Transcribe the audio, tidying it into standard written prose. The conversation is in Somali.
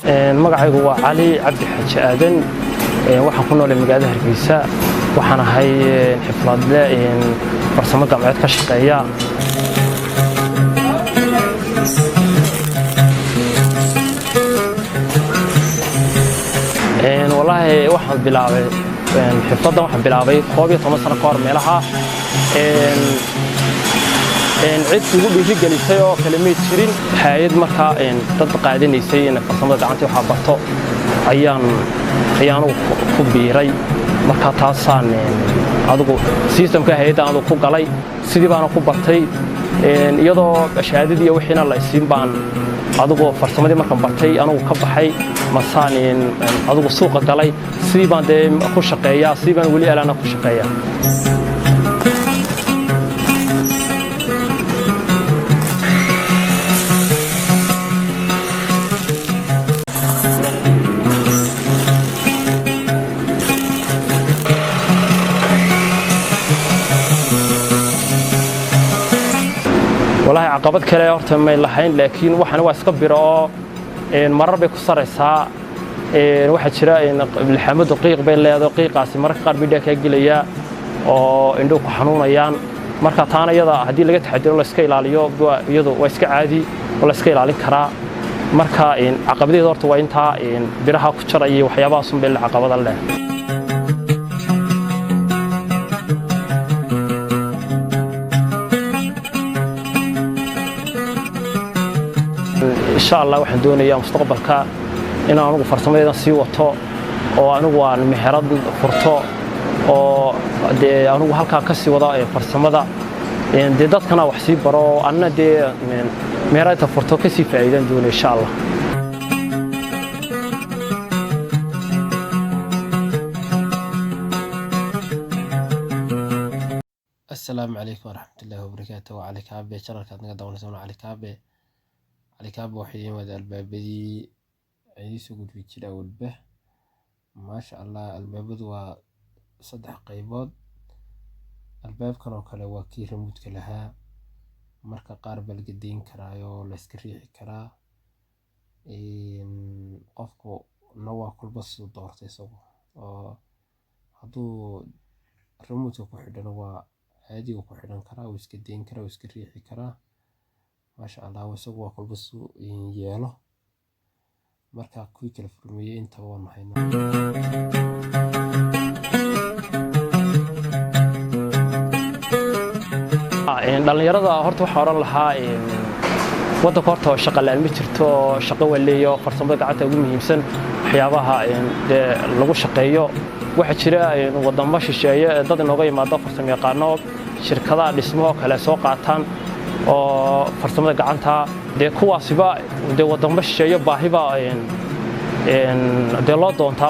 Magacaygu waa Cali Cabdi Xaaji Aadan. Waxaan ku noolay magaalada Hargeysa. Waxaan ahay xifladle farsamo gacmeed ka shaqeeya. Wallaahi waxaan bilaabay xifladdan, waxaan bilaabay 11 sano ka hor meelaha. Cid igu dhiirigelisay oo kale may jirin. Hay'ad markaa dad qaadanaysay in farsamada gacanta waxaa barto ayaan anugu ku biiray. Marka taasaan adigu systemka hay'adda anugu ku galay, sidii baana ku bartay, iyadoo shahaadadii iyo wixiina la isiin baan adigu farsamadii markaan bartay anugu ka baxay, masaan adigu suuqa galay. Sidii baan dee ku shaqeeyaa, sidii baan weli alaana ku shaqeeyaa. Walaahi caqabad kale horta may lahayn, laakiin waxani waa iska biro oo marar bay ku saraysaa. Waxaa jira lixaamadu qiiq bay leedahay. Qiiqaasi mararka qaar bidhaa kaa gelayaa oo indhuhu ku xanuunayaan. Marka taana iyada haddii laga taxadiro, la iska ilaaliyo, iyadu waa iska caadi oo la iska ilaalin karaa. Marka caqabadeeda horta waa intaa biraha ku jaraya iyo waxyaabahaas un bay caqabada leh. Insha Allah waxaan doonayaa mustaqbalka inaan anugu farsamadeedan sii wato oo anigu aan meherad furto oo dee anugu halkaa ka sii wada farsamada, dee dadkana wax sii baro, anna dee meheradta furto ka sii faa'iidaan doonaya, insha Allah. Asalaamu calaykum waraxmatullaahi wabarakaatu. Waa Cali Kaabe, channelkaad naga daawanaysan waa Cali Kaabe. Cali Kaabe waxay idiin wada albaabadii idiin soo gudbi jira awalba. Maasha Allah, albaabadu waa saddex qaybood. Albaabkan oo kale waa kii remote-ka lahaa. Marka qaar baa laga deyn karaayo, la iska riixi karaa. Qofku na waa kulba siduu doortay isagu, oo hadduu remote-ka ku xidhana waa caadi uu ku xidhan karaa, wuu iska deyn karaa, wuu iska riixi karaa. Maasha Allah, isagu waa kulba siduu yeelo. Marka kuwii kala furmeeyay intaba waan haynaa. Dhallinyarada horta waxaan odhan lahaa, waddanka horta shaqa la'aan ma jirto, shaqo waa leeyo. Farsamada gacanta ugu muhiimsan waxyaabaha dee lagu shaqeeyo. Waxaa jira wadamo shisheeye dad inooga yimaado, farsamo yaqaano, shirkadaha dhismo oo kale soo qaataan oo farsamada gacanta. Dee kuwaasiba dee wadamo shisheeye baahiba dee loo doontaa.